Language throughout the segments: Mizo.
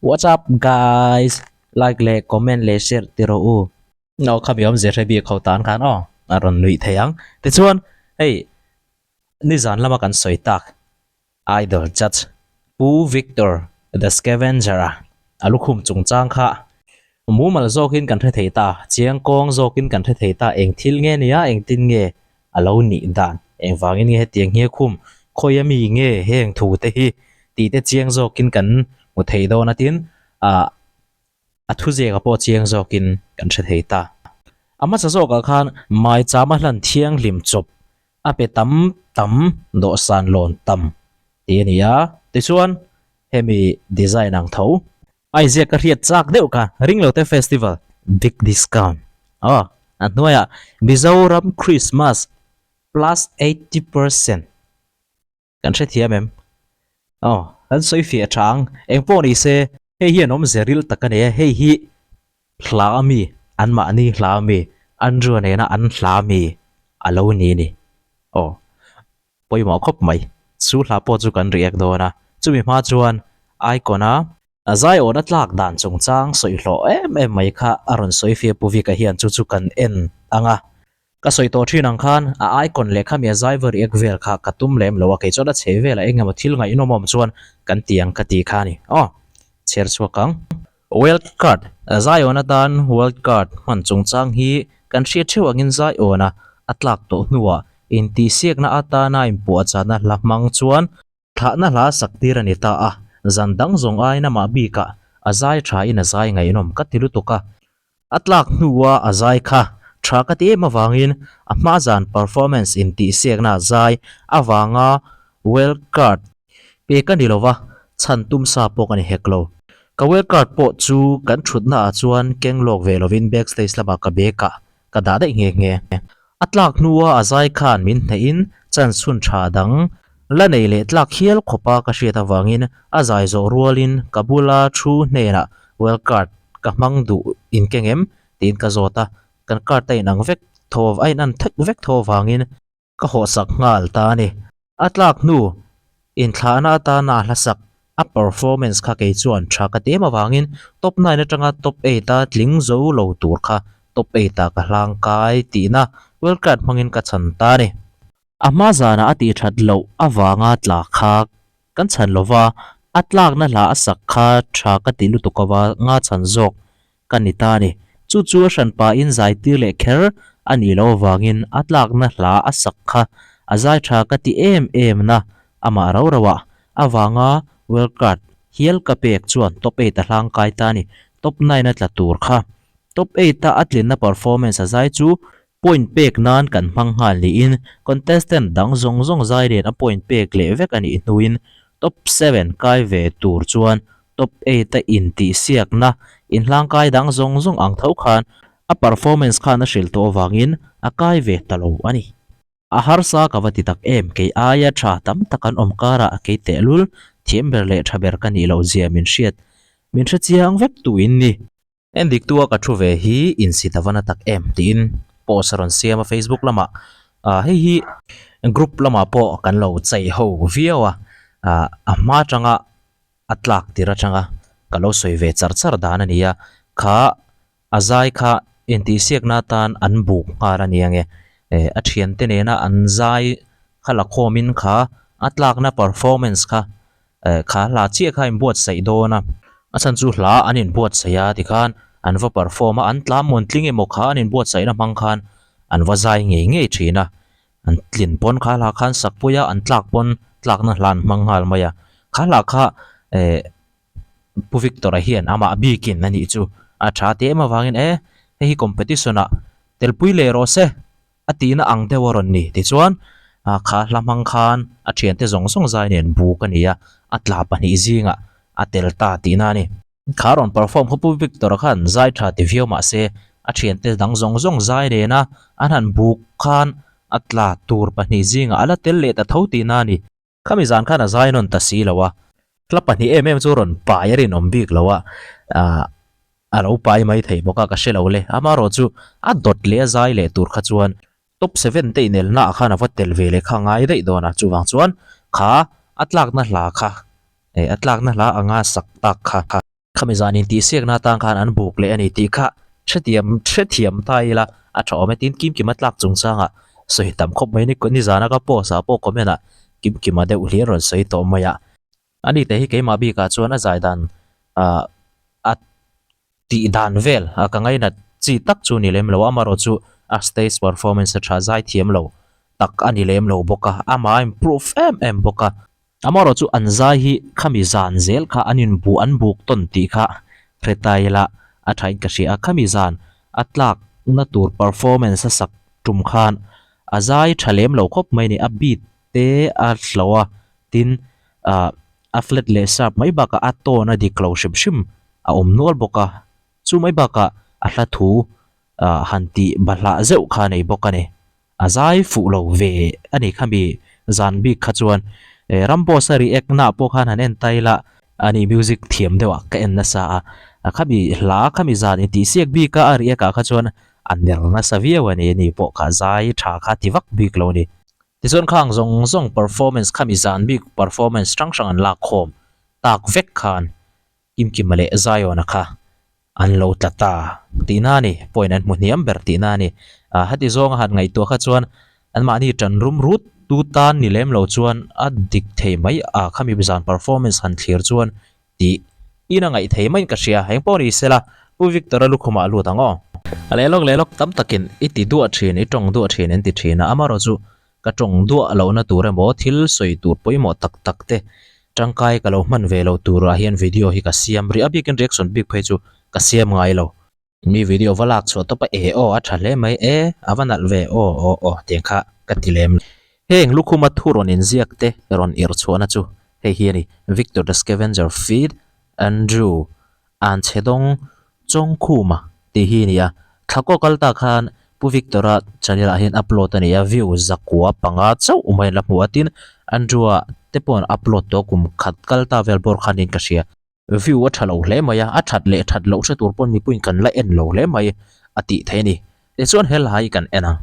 What's up guys like leh comment leh share ti rawh u. Aw khami awmzia hre bik ho tan khan aw a rawn nuih thei ang. Tichuan hei nizan lama kan sawi tak Idol judge Pu Victor the Scavenger a a lukhum chungchang kha mumal zawkin kan hre thei ta, chiang kawng zawkin kan hre thei ta eng thil nge nia engtin nge a lo nih dan engvangin nge hetiang hi a khum khawi ami nge heng thu te hi tih te chiang zawkin kan hmu thei dawn a tin ah a thuziaka pawh chiang zawkin kan hre thei ta. A hmasa zawkah khan maichama hlan thianghlim chawp a pe tam tam dawhsan lawn tam tih a ni a tichuan hemi design ang tho A inziak ka hriat chak deuh kha Ringlote Festival big discount aw a hnuaiah Mizoram Christmas plus 80% kan hrethiam em aw kan sawi fiah tha ang engpawh ni se hei hian awmze ril tak a nei a hei hi hla ami anmahni hla ami Andrew nena an hla ami a lo ni a ni aw. Pawimawh khawp mai. Chu hla pawh chu kan react dawn a, chumi hma chuan Icon a zaiawna tlak dan chungchang sawi hlawh em em mai kha a rawn sawi fia Pu Vika hian chu chu kan en ang a. Ka sawi tawh thin ang khan a Icon leh khami a zai va react vel kha ka tum lem lo a, kei chuan a chhe velah eng emaw thil ngaihnawm awm chuan kan ti ang ka ti kha a ni. Aw, chher chhuak ang. Wild card, Zion atan wild card hman chungchang hi kan hriat theuh angin Zion-a a tlak tawh hnuah intihsiakna atana inpuahchahna hla hmang chuan thlahna hla sak tir a ni ta a, zan dang zawng aiin amah bikah a zai thain a zai ngaihnawm ka ti lutuk a. A tlak hnua a zai kha tha ka ti em avangin a hma zan performance intihsiakna zai avanga wild card pek a ni lova, chhan tum sa pawh ka ni hek lo. Ka wild card pawh chu kan thutna ah chuan keng lawk ve lovin backstage lamah ka bag ah ka dah daih nghe nghe. A tlak hnua a zai khan min hnehin chance hun tha dang la nei leh tlak hial khawpa ka hriat avangin a zai zawh rualin ka bula thu hnenah wild card ka hmang duh in keng em tiin ka zawt a, kan card a inang vek tho a inan thek vek tho avangin Ka hawhsak nghal ta a ni. A tlak hnu inthlahna atana a hlasak, a performance kha kei chuan tha ka ti em avangin top nine atanga top eight a tling zo lo tur kha top eight ah ka hlang kai tihna world card hmangin ka chhan ta a ni. A hma zanah a tih that loh avanga tla kha kan chhan lova, a tlakna hla a sak kha tha ka ti lutuk avanga chhan zawk ka ni ta a ni. Chu chu a hran pahin zai tir leh kher a nih loh avangin a tlakna hla a sak kha a zai tha ka ti em em na amah rau rau ah avanga world card hial ka pek chuan top eight a hlang kai ta a ni. Top nine a tla tur kha top eight a a tlinna performance a zai chu Point pek nan kan hmang nghal niin contestant dang zawng zawng zai nen a point pek leh vek a nih hnuin top seven kai ve tur chuan top eight a intihsiakna inhlangkai dang zawng zawng ang tho khan a performance khan a hrilh tawh avangin a kai ve ta lo a ni. A harsa ka va ti tak em, kei aia tha tam tak an awm karah kei tehlul thiam ber leh tha ber ka nih loh zia min hriat min hrechiang vek tuin ni. En diktua ka thu ve hi insit a va na tak em tiin post a rawn siam a facebook lamah ah hei hi group lamah pawh kan lo chei ho viau a ah a hma atanga a tlak tir atanga ka lo sawi ve char char dan a ni a kha a zai kha intihsiakna atan an buk nghal a ni ang e eh a thiante nena an zai kha la khawmin kha a tlakna performance kha Eh kha hla chiah kha a inbuatsaih dawn a, a chhan chu hla an inbuatsaih a tikhan an va perform a, an tla mawn tling emaw kha an inbuatsaihna hmang khan an va zai ngei ngei thin a, an tlin pawn kha hla khan sak pui a, an tlak pawn tlakna hla an hmang nghal mai a, kha hla kha eh Pu Victor-a hian amah bikin a nih chu a tha teh em avangin e hei hi competition ah telpui leh rawh se. A tihna ang deuh a rawn ni. Tichuan, kha hla hmang khan a thiante zawng zawng zai nen buk a ni a, a tla pahnih zingah a tel ta tihna a ni. Kha rawn perform kha Pu Victor-a khan zai tha ti viau mah se, a thiante dang zawng zawng zai nena an han buk khan a tla tur pahnih zingah a la tel leh ta tho tihna a ni. Khami zan khan a zai nawn ta si lo a, hla pahnih em em chu rawn pai a rinawm bik lo a, ah a lo pai mai thei bawk a ka hre lo le. Amaherawh chu a dawt leh a zai leh tur kha chuan top seven te inelna ah khan a va tel ve leh kha a ngai daih dawn a, chuvang chuan kha a tlakna hla kha eh a tlakna hla anga sak tak kha. Khami zan intihsiakna atan khan an buk leh a ni tih kha hrethiam hrethiam ta ila a tha awm e. Tin, Kimkima tlak chungchangah sawi tam khawp mai ni nizana ka post ah pawh comment ah Kimkima deuh hlir rawn sawi tawh mai a. Ani te hi keimah bikah chuan a zai dan ah a tih dan vel a ka ngainat chi tak chu ni lem lo amarawh chu a stage performance a tha zai thiam lo tak a ni lem lo bawk a, amah a improve em em bawk a. Amarawh chu an zai hi khami zan zel kha an inbu an buk tawn tih kha hre ta ila a thain ka hria a, khami zan a tlak na tur performance a sak tum khan a zai tha lem lo khawp mai ni, a beat te a hloh a, tin ah a flat leh sharp mai bakah a tone a dik lo hrim hrim a awm nual bawk a, chu mai bakah a hla thu ah han tih bahlah zeuh kha a nei bawk a ni. A zai fuh lo ve a ni khami zan bik kha chuan eh Ramboss a react na pawh khan han en ta ila ani music thiam deuh ah ka en nasa a khami hla khami zan intihsiak bik a a react ah kha chuan a ner nasa viau a ni ani pawh kha zai tha kha ti vak bik lo a ni. Tichuan khang zawng zawng performance khami zan bik performance hrang hrang an lak khawm tak vek khan Kimkima leh Zion-a kha an lo tla ta tihna a ni, point an hmu hniam ber tihna a ni. Ah heti zawnga han ngaihtuah kha chuan anmahni tan rum rut tu tan ni lem lo chuan a dik thei mai a, khami zan performance han thlir chuan tih in a ngaih thei maiin ka hria. Eng pawh ni sela Pu Victor-a lukhumah a lut ang aw. A leh lawk leh lawk tam takin i ti duah thin, i tawng duah thin an ti thin a, amaherawhchu Ka tawng duah lohna tur emaw thil sawi tur pawimawh tak tak te tangkai ka lo hman ve lo turah hian video hi ka siam rih a bikin reaction bik phei chu ka siam ngai lo. Mi video va lak chhuah tawp a e aw a tha hle mai e a va nalh ve aw aw aw tiang kha ka ti lem. Heng lukhuma thu rawn inziak te rawn irh chhuahna chu hei hi a ni Victor the Scavenger feat Andrew An chhe dawng Chawngkhuma tih hi a ni a, Thlakaw kal ta khan Pu Victor-a channel ah hian upload a ni a, view zakua panga chauh mai an la hmu a, tin Andrew-a te pawh an upload tawh a, kum khat kal ta vel bawr khan niin ka hria. View a tha lo hle mai a, a that leh that loh hre tur pawn mipuiin kan la en lo hle mai a tih theih a ni. Tichuan he lai kan en ang.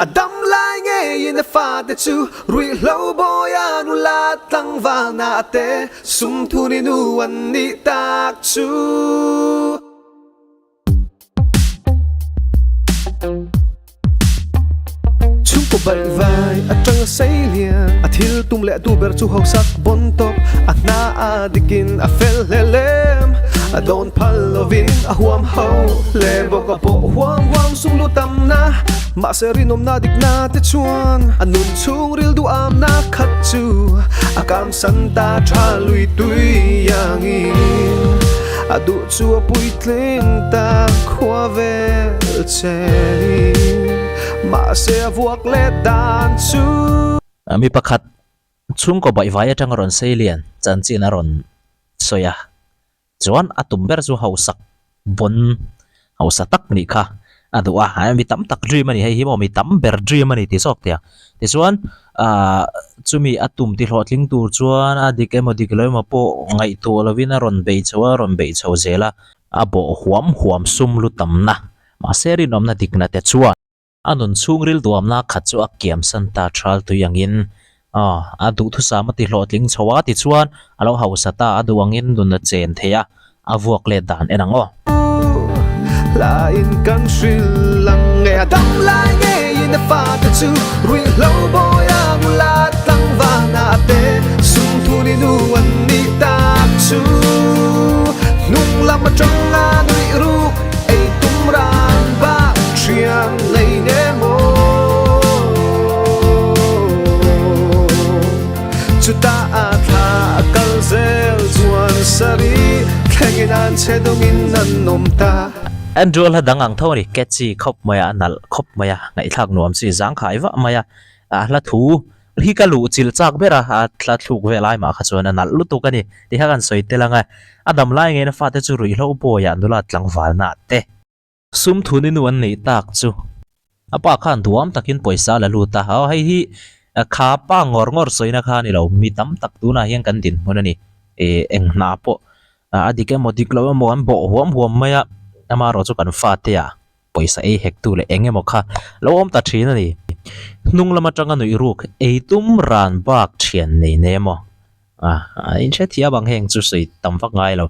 A dam lai ngeiin a fate chu ruihhlo bawia nula tlangvalna te sum thuni nu an nih tak chu. Chhungkaw baih vai atang a sei lian, a thil tum leh tu ber chu hausak bawn tawp, a hna a dikin a fel hle lem, a dawn phal lovin a huam ho hle bawk a pawh huam huam sum lu tamna, mahse rinawmna dikna te chuan a nun chhungril duhamna khat chu a kamsan ta tha lui tui angin a duh chu a puitling ta khua vel chenin mahse a vuak leh dan chu. Mi pakhat chhungkaw baihvai atanga rawn sei lian chanchin a rawn sawi a, Chuan a tum ber chu hausak bawn hausa tak nih kha a duh a, mi tam tak dream a ni hei hi maw mi tam ber dream a ni tih zawk teh ang. Tichuan ahh chumi a tum ti hlawhtling tur chuan a dik emaw dik lo emaw pawh ngaihtuah lovin a rawn bei chho a, a rawn bei chho zel a, a bawh huam huam sum lu tamna mahse rinawmna dikna te chuan. A nun chhungril duamna khat chu a kiam san ta thal tui angin a duhthusam a ti hlawhtling chho a, tichuan a lo hausa ta a duh angin nun a chen thei a, a vuak let dan en ang aw. Hla in kan hrilh ang nge a dam lai ngeiin a fate chu ruihhlo bawi a nula tlangval a te sum thu ni nu an nih tak chu hnung lam atang a nuih ruk Ei tum ran bak thian nei nge maw Chutah a thla a kal zel chuan sari thlengin an che dawngin an awm ta. Andrew hla dang ang tho a ni, catchy khawp mai a, a nalh khawp mai a, ngaihthlak nuam chi zangkhai vah mai a, a hla thu hi ka luh chilh chak ber a, a hla thluk vel ai mah kha chuan a nalh lutuk a ni tih kha kan sawi tel ang a, a dam lai ngeiin a fate chu ruihhlo bawiah nula tlangvalna te sum thu ni nu an neih tak chu a pa khan duam takin pawisa a la lut a, aw hei hi kha pa ngawr ngawr sawina kha a ni lo, mi tam tak tunah hian kan dinhmun a ni, ih eng hna pawh a dik emaw dik lo emaw an bawh huam huam mai a, amaherawhchu kan fate ah. Pawisa ei hektu leh eng emaw kha lo awm ta thin a ni. Hnung lam atanga nuih ruk ei tum ran bak thian nei nei emaw? A, in hrethiam ang heng chu sawi tam vak ngai lo.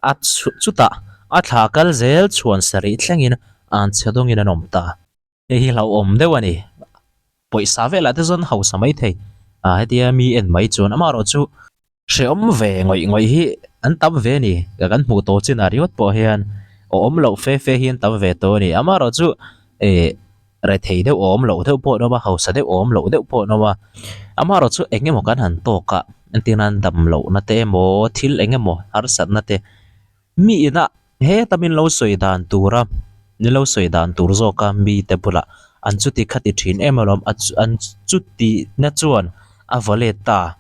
A chutah a thla kal zel chhuan sarih thlengin an chhe dawngin an awm ta. Hei hi hlauhawm deuh a ni. Pawisa velah te chuan hausa mai thei. Ah hetia mi en mai chuan amaherawh chu hrehawm ve ngawih ngawih hi an tam ve a ni. Kan hmuh tawh chinah ringawt pawh hian awm loh fe fe hi an tam ve tawh a ni. Amaherawh chu eh rethei deuh awm loh deuh pawh an awm a, hausa deuh awm loh deuh pawh an awm a. Amaherawh chu eng emaw kan han tawk a, entir nan dam lohna te emaw thil eng emaw harsatna te Mi inah heta min lo sawi dan tura min lo sawi dan tur zawka mite bulah an chuti kha ti thin em alawm a an chuti na chuan a vaw let ta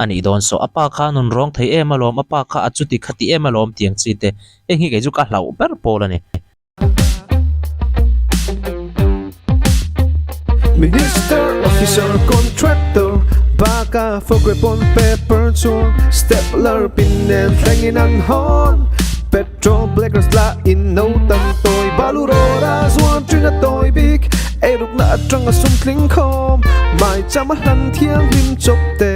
a nih dawn saw a pa kha a nun rawng thei em alawm a pa kha a chuti kha ti em alawm tih ang chi te heng hi kei chu ka hlauh ber pawl a ni. Minister, officer, contractor baka photograph on paper chuan stapler pin nen thlengin an hawn petrol blackers la in no tam tawi balu rawra zuan thin a tawi bik eirukna atanga sum tling khawm mai chama hlan thianghlim chawp te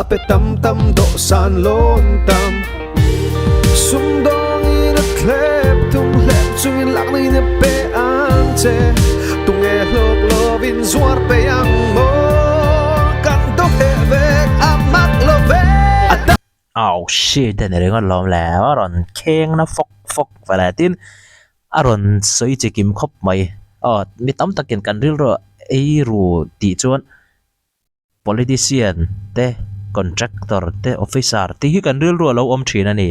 a pe tam tam dawhsan lawn tam. Sumdawngin a thlep tum hlep chungin lakna a pe ang che Tunge hlawk lovin zuar pe ang maw Kan do heh vek a mak lo ve Au shit a ni ringawt lawm le a rawn kheng na fawk fawk ve le tin a rawn sawi chi kim khawp mai aw mi tam takin kan rilru ei ru tih chuan Politician te, contractor te, officer te hi kan rilru a lo awm thin a ni.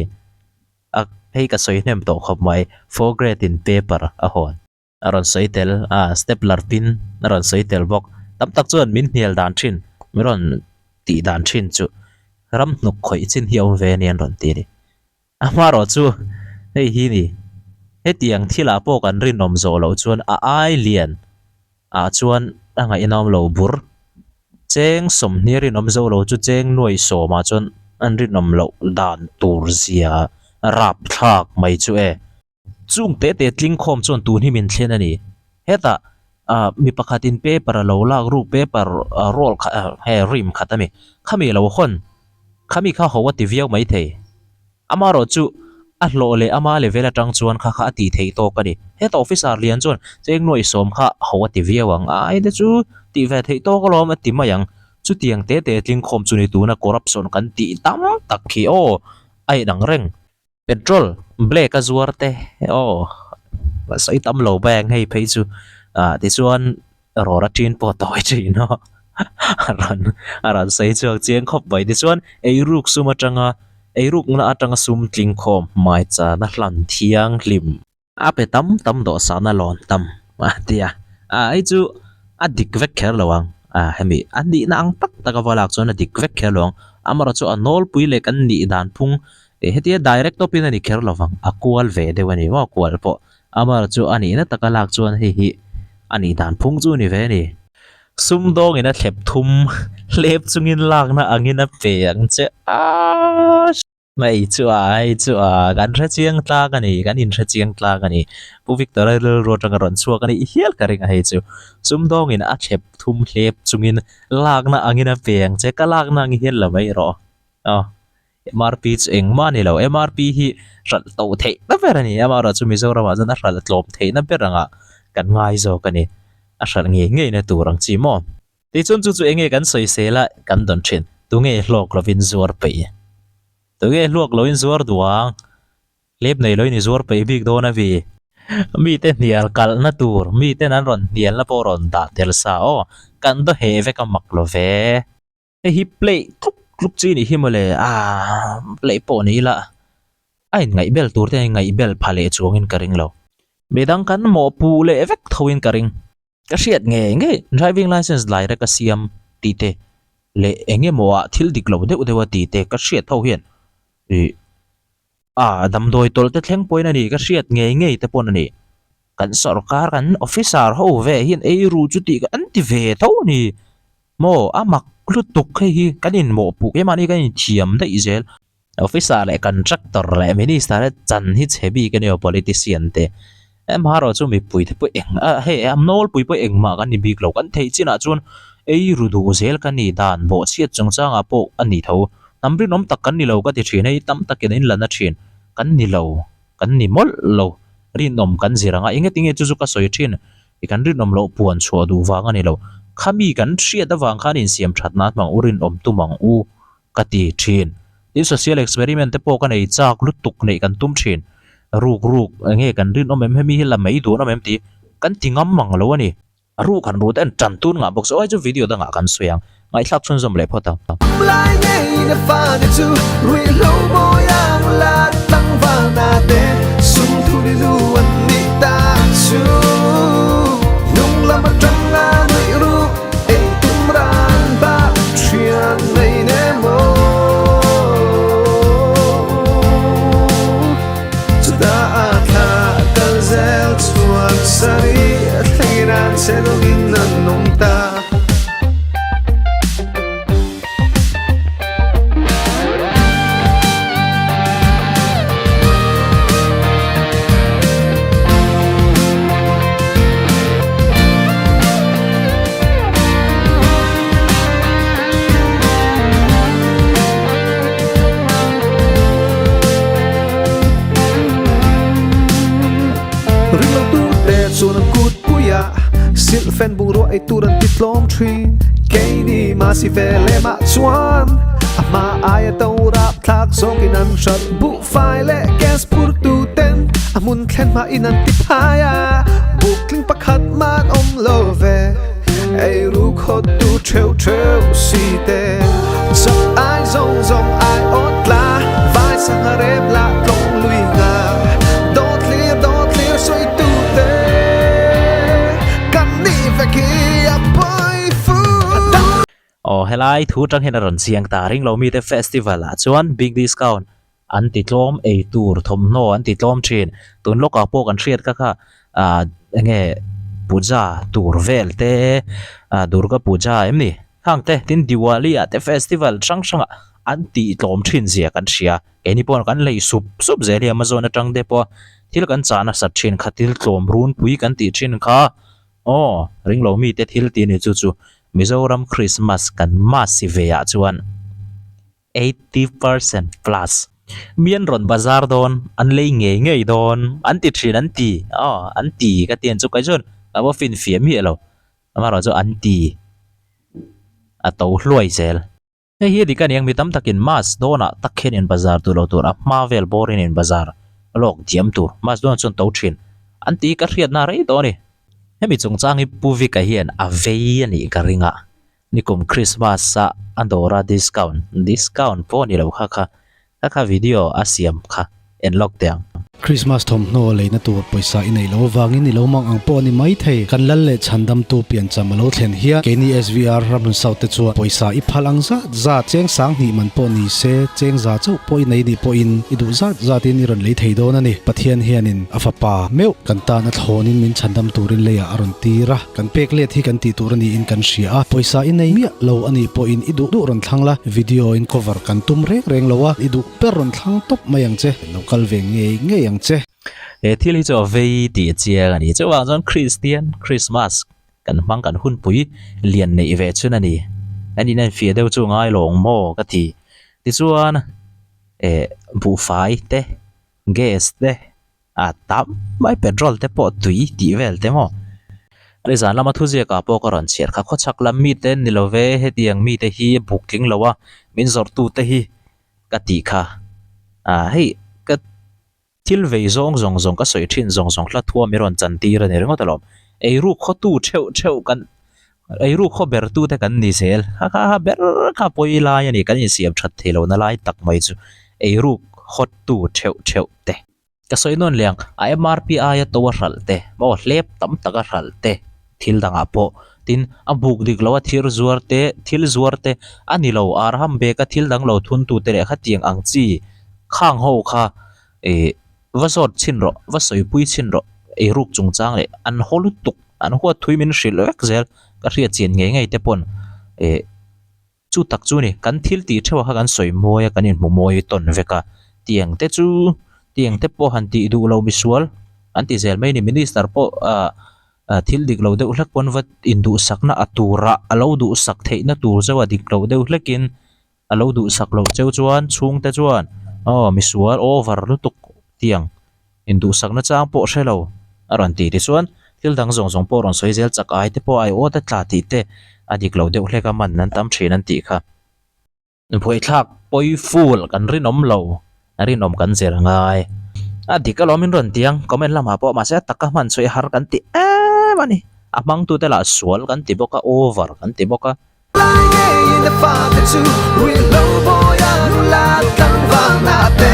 A hei ka sawi hnem tawh khawp mai, four grade in paper a hawn. A rawn sawi tel a, stapler pin a rawn sawi tel bawk. Tam tak chuan min hnial dan thin, min rawn tih dan thin chu ram hnuk khawih chin hi a awm ve a ni an rawn ti a ni. Amaherawh chu hei hi ni, hetiang thilah pawh kan rinawm zawh loh chuan a ai lian ah chuan a ngaihnawm lo bur. Cheng sawmhnih rinawm zo lo chu cheng nuai sawmah chuan an rinawm loh dan tur zia rap thlak mai chu e. Chung te te tling khawm chuan tun hi min thlen a ni. Hetah ah mi pakhatin paper a lo lak ruk paper roll khat he rim khat a mi. Khami lo hawn khami kha ho a ti viau mai thei. Amaherawh chu a hlawh leh ama level atang chuan kha kha a tih theih tawk a ni. Hetah officer lian chuan cheng nuaih sawm kha ho a ti viau ang. A aite chu tih ve theih tawk alawm a ti mai ang. Chutiang te te tling khawm chu ni tuna corruption kan tih tam tak khi aw a inang reng. Petrol black a zuar te aw sawi tam lo bank hei phei chu ah tichuan rawra chin pawh tawi thin aw a rawn a rawn sawi chhuak chiang khawp mai tichuan eiruk sum atanga eirukna atanga sum tling khawm hmai chana hlan thianghlim. A pe tam tam dawhsana lawn tam a ti a, ah hei chu a dik vek kher lo ang, ah hemi a nihna ang tak tak a va lak chuan a dik vek kher lo ang, amaherawh chu a nawlpui leh kan nih dan phung eh hetia direct tawpin a ni kher lo vang, a kual ve deuh a ni maw kual pawh, amaherawh chu a nihna taka lak chuan hei hi a nih dan phung chu a ni ve a ni. Sumdawngin a thlep thum hlep chungin lakna angin a pe ang che aaa. Hei chu a, hei chu a, kan hre chiang tlak a ni, kan inhre chiang tlak a ni. Pu Victor-a rilru atanga rawn chhuak a nih hial ka ring a hei chu. Sumdawngin a thlep thum hlep chungin lakna angin a pe ang che, ka lakna ang hian la mai rawh. Aw, MRP chu engmah a ni lo, MRP hi hralh to theihna ber a ni, amaherawh chu Mizoramah chuan a hralh tlawm theihna ber angah kan ngai zawk a ni, a hralh ngei ngeina tur ang chi maw. Tichuan chu chu enge kan sawisel a kan dawn thin, tunge hlawk lovin zuar peih? Tunge hluak loin zuar duh ang? Hlep nei loin i zuar peih bik dawn a vi? Mite hnial kalhna tur, miten an rawn hnialna pawh rawn dah tel sa aw, kan daw heh vek a mak lo ve. Hei hi play tluk tluk chi nih hi mawle, aah play pawh ni ila a inngaihbel tur te a inngaihbel pha leh chuangin ka ring lo. Midang kan mawhpuh leh vek thoin ka ring. Ka hriat ngei ngei driving license lai rek a siam tih te leh eng emaw ah thil dik lo deuh deuh a tih te ka hriat ho hian ih ah damdawi tawlh te thleng pawhin a ni ka hriat ngei ngei te pawn a ni kan sawrkar kan officer ho ve hian ei ru chu tih an ti ve tho a ni maw a mak lutuk hei hi kan inmawhpuh keimahni kan inthiam daih zel. Officer leh contractor leh minister te chan hi chhe bik a ni aw politician te amaherawh chu mipui te pawh eng a hei a nawlpui pawh engmah kan ni bik lo kan theih chinah chuan ei ru duh zel ka ni dan bawhchhiat chungchangah pawh a ni tho hnam rinawm tak kan ni lo ka ti thin hei tam takin a inlan a thin. Kan ni lo, kan ni mawlh lo. Rinawm kan zir ang a, eng enge chu chu ka sawi thin, i kan rinawm loh puan chhuah duh vang a ni lo. Khami kan hriat avang khan insiam that nan hmang u, rinawm tum ang u ka ti thin. Tin social experiment te pawh ka nei chak lutuk neih kan tum thin. Ruk ruk eng nge kan rinawm em, hemi hi la mai duh an awm em tih kan ti ngam mang lo a ni. A ruk han rut en tan tun ngah bawk se aw hei chu video dangah kan sawi ang. Ngaihthlak chhunzawm leh phawt ang. Lai ngei na fa ni chu ruihhlo mawi ang la tlangval na te sum thu ni lu an nih ta chu hnung lam atang a nuih ruk ei tum ran bak thian nei ne maw Chutah a thla kal zel chuan sarih a thlengin an che dawngin an awm ta. Ringlo te chuan an kut puia silhfen bungrua ei tur an ti tlawm thin. Keini mahsi ve lemah chuan a hma aia to rap thlak zawkin an hralh buhfai leh gas phur tu ten a hmun thlen hmain an ti phai a, buk tling pakhat man awm lo ve ei ru khawt tu theuh theuh si te. Chak ai zawng zawng ai awt tla vai sangha rep lah tlawng lui nga dawt hlir dawt hlir sawi tu te kan nih vek hi a pawi fu. Aw helai thu tang hian a rawn chiang ta ring lo mite festival ah chuan big discount an ti tlawm ei tur thawmhnaw an ti tlawm thin tun lawkah pawh kan hriat kha kha ah enge puja tur vel te ah durga puja em ni khang te tin diwali ah te festival hrang hrang ah an tih tlawm thin zia kan hria keini pawh kan lei sup sup zel hi amazon atang te pawh thil kan chah nasat thin kha thil tlawm runpui kan tih thin kha aw ringlo mite thil tih a ni chu chu mizoram christmas kan masi ve ah chuan. 80% plus. Mi an rawn bazar dawn, an lei ngei ngei dawn, an ti thin an ti, aw an ti ka ti ang chu kai chuan ka va finfiah miah lo, amaherawh chu an ti a to hluai zel. Hei hi a dik a niang mi tam takin mass dawnah tak hian in bazar duh lo tur a hma vel bawrin in bazar lawk diam tur mass dawnah chuan to thin an ti ka hriatna rei tawh a ni. Hemi chungchang hi Pu Vika hian a vei a nih ka ring a, Nikum Christmas a a dawra discount, discount pawh ni lo kha kha, kha kha video a siam kha en lawk teh ang. Christmas thawmhnaw leina tur pawisa i neih loh avangin i lo mang ang pawh a ni mai thei. Kan lal leh chhandamtu piancham a lo thlen hian keini SVR Ramhlun South te chuan pawisa i phal ang zat zat, cheng sang hnih man pawh ni se, cheng za chauh pawh i nei nih pawhin i duh zat zatin i rawn lei thei dawn a ni. Pathian hianin a fapa meuh kan tan a thlawnin min chhandam turin leiah a rawn tir a. Kan pek let hi kan tih tur a niin kan hria a, pawisa i nei miah lo a nih pawhin i duh duh rawn thlang la, video in cover kan tum reng reng lo a, i duh ber rawn thlang tawp mai ang che, lo kal ve ngei ngei ang che. He thil hi chu a vei tih a chiang a ni. Chuvang chuan Kristian Krismas kan hmang kan hunpui lian neih ve chun a ni. An in enfiah deuh chu ngai lawng maw ka ti. Tichuan eh buhfai te, gas te, A tam mai petrol te pawh tui tih vel te maw. Nizan lama thuziak ah pawh ka rawn chhiar kha khawchhak lam mite ni lo ve hetiang mite hi buk tling lo a min zawrh tu te hi ka tih kha a hei ka thil vei zawng zawng zawng ka sawi thin zawng zawng hla thuam i rawn chan tir a ni ringawt alawm eiruk khawtu theuh theuh kan eiruk khaw ber tu te kan ni zel kha kha kha ber kha pawi lai a ni kan insiam that thei lo na lai tak mai chu eiruk hawtu theuh theuh te. Ka sawi nawn leh ang, a MRP aia to a hralh te, maw hlep tam tak a hralh te, thil dangah pawh, tin a buk dik lo a thir zuar te, thil zuar te a ni lo, arham bag a thil dang lo thun tu te leh khatiang ang chi khang ho kha ih va zawt chhin rawh, va sawipui chhin rawh, eiruk chungchang leh an haw lutuk, an huat thui min hrilh vek zel, ka hriat chian ngei ngei te pawn ih. Chu tak chu ni, kan thil tih theuh ah kha kan sawi mawi a, kan inhmu mawi tawn vek a, tiang te chu tiang te pawh han tih duh lo misual an ti zel mai a ni, minister pawh ah thil dik lo deuh hlek pawn va induhsakna a turah a lo duhsak theihna tur zeuh a dik lo deuh hlekin a lo duhsak lo cheu chuan chhungte chuan aw misual over lutuk. Tiang induhsakna chang pawh hre lo a rawn ti. Tichuan, thil dang zawng zawng pawh rawn sawi zel chak ai te pawh ai awt a tla tih te a dik lo deuh hlek a man an tam thin an tih kha. Buaithlak pawi full kan rinawm lo, rinawm kan zir ngai. A dik alawm in rawn ti ang, comment lamah pawh mahse a taka hman sawi har kan ti em a ni. A hmangtute lah sual kan ti bawk a, over kan ti bawk a. Lai ngeiin a fate chu ruihhlo bawi a nula tlangval na te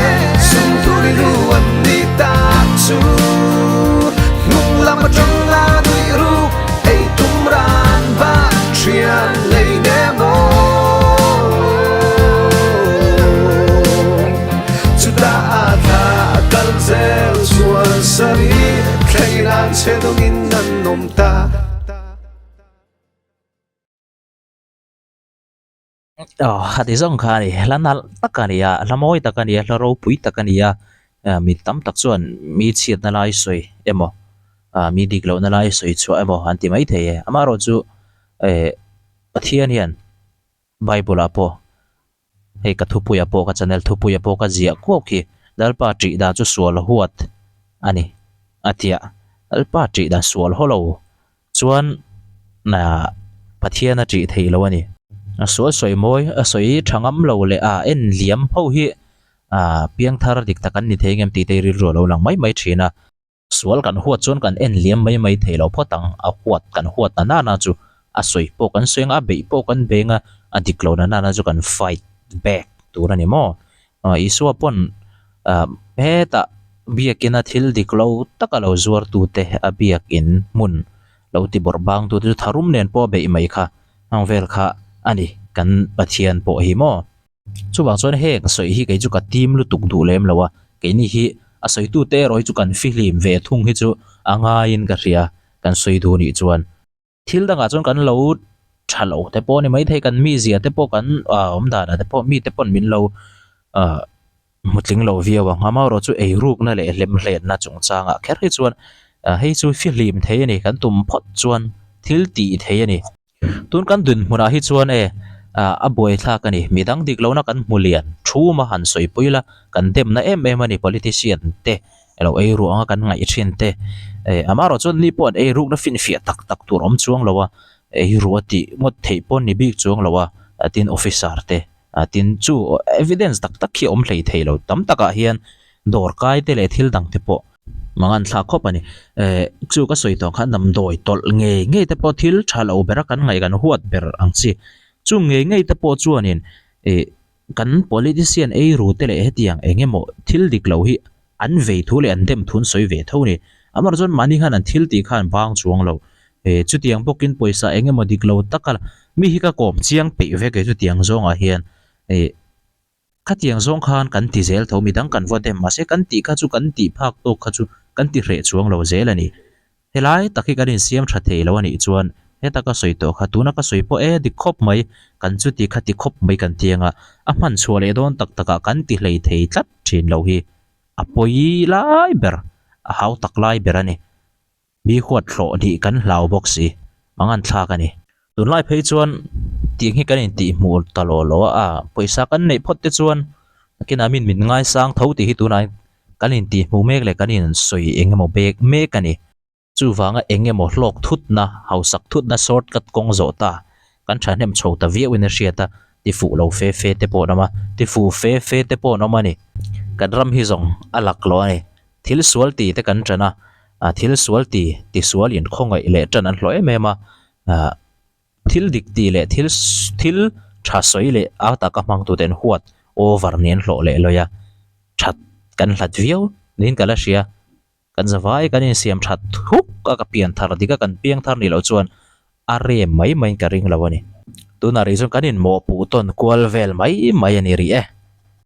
sum thuri lu an ni tak chu hnung lam atang a nuih ruk ei tum ran bak thian lei nem aw chutah a thla a kal zel chuan sarih thlengin an che dawngin an awm ta. Aw a ti zawng kha a ni hla nalh tak a ni a hla mawi tak a ni a hla ropui tak a ni a mi tam tak chuan mi chhiatna lai sawi emaw ah mi dik lohna lai sawi chhuah emaw an ti maithei e amaherawhchu eh Pathian hian Bible ah pawh Hei ka thupuia pawh ka channel thupuia pawh ka ziah kuau khi Lalpa ṭih dan chu sual huat a ni a tia. Lalpa ṭih dan sual haw lo chuan Pathian a ṭih theih lo a ni. A sual sawi mawi a sawi ṭha ngam lo leh a en liam ho hi piangthar dik tak an ni thei ngem tih te rilru a lo lang mai mai ṭhin a. Sual kan huat chuan kan en liam mai mai thei lo phawt ang, a huat kan huat na nana chu a sawi pawh kan sawi ang a, a beih pawh kan beng a, a dik lo na nana chu kan fight back tur a ni maw? Isua pawn hetah biakina thil dik lo taka lo zuartute a biakin hmun lo ti bawrh bangtute chu tharum nen pawh a beih mai kha ang vel kha a ni kan Pathian pawh hi maw? Chuvang chuan heng sawi hi kei chu ka tim lutuk duh lem lo a, keini hi a sawitute erawh hi chu kan fihlim ve thung hi chu a ngaiin ka hria kan sawi duh nih chuan. Thil dangah chuan kan lo tha lo te pawh a ni maithei, kan mizia te pawh kan awm danah te pawh mite pawn min lo ah hmutling lo viau ang. Amaherawh chu eirukna leh hlemhletna chungchangah kher hi chuan hei chu fihlim thei a ni, kan tum phawt chuan thil tih thei a ni. Tun kan dinhmunah hi chuan e, a buaithlak a ni. Midang dik lohna kan hmu lian thuma han sawipui la, kan demna em em a ni politician te elo ei ruh anga kan ngaih thin te. E, amaherawh chuan ni pawh an ei rukna finfiah tak tak tur awm chuang lo a, ei ruh a tih ngawt theih pawh ni bik chuang lo a, tin officer te, tin chu evidence tak tak hi a awm hlei thei lo tam takah hian dawrkai te leh thil dang te pawh. Mangan thlak khawp a ni. Eh, chu ka sawi tawh khan damdawi tawlh ngei ngei te pawh thil tha lo bera kan ngaih kan huat ber ang chi. Chu ngei ngei te pawh chuanin eh kan politician ei ru te leh hetiang eng emaw thil dik lo hi an vei thu leh an dem thu an sawi ve tho a ni. Amaherawhchu chuan mahni khan an thil tih khan bang chuang lo. Eh, chutiang bawkin pawisa eng emaw dik lo taka mi hi ka kawm chiang peih vek e chutiang zawngah hian eh. Khatiang zawng khan kan ti zel tho, midang kan va dem mahse kan tih kha chu kan tih phak tawk kha chu kan ti hreh chuang lo zel a ni. Helai tak hi kan insiam tha thei lo a nih chuan heta ka sawi tawh kha tuna ka sawi pawh e dik khawp mai, kan chuti kha ti khawp mai kan ti anga a hman chhuah leh dawn tak takah kan ti hlei thei tlat thin lo hi a pawi lai ber, a hau tak lai ber a ni. Mi huat hlawh nih kan hlau bawk si, mangan thlak a ni. Tunlai phei chuan tiang hi kan intih hmuh ta lo lo a, pawisa kan neih phawt te chuan nakinah min min ngaisang tho tih hi tunah kan intih hmuh mek leh kan insawi eng emaw bek mek a ni. Chuvanga eng emaw hlawk thutna, hausak thutna short cut kawng zawh ta, kan thahnem chho ta viauin a hriat a, tifuh lo fe fe te pawh an awm a, tifuh fe fe te pawh an awm a ni. Kan ram hi zawng a laklawh a ni. Thil sual ti te kan ṭan a, ah thil sual ti ti sual in khawngaih leh ṭan an hlawh em em a, ah thil dik ti leh thil thil ṭha sawi leh a taka hmang tute an huat over nih an hlawh leh lawi a, ṭhat kan hlat viau niin ka la hria, kan zavai kan insiam ṭhat huk a ka pian thar dik a kan piang thar nih loh chuan a rem mai maiin ka ring lo a ni. Tunah rih chuan kan inmawhpuh tawn kual vel mai mai a ni rih e.